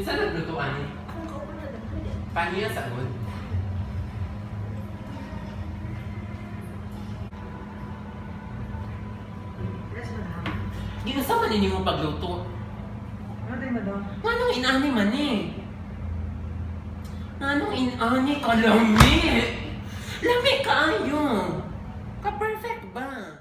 Kinsa nagluto ani? Paniya sa gud. Yes, madam. Giunsa man nimo pagluto? Ano tayo, madam? Nganong inani man eh? Nganong inani ka lami? Lami kaayo. Ka-perfect ba?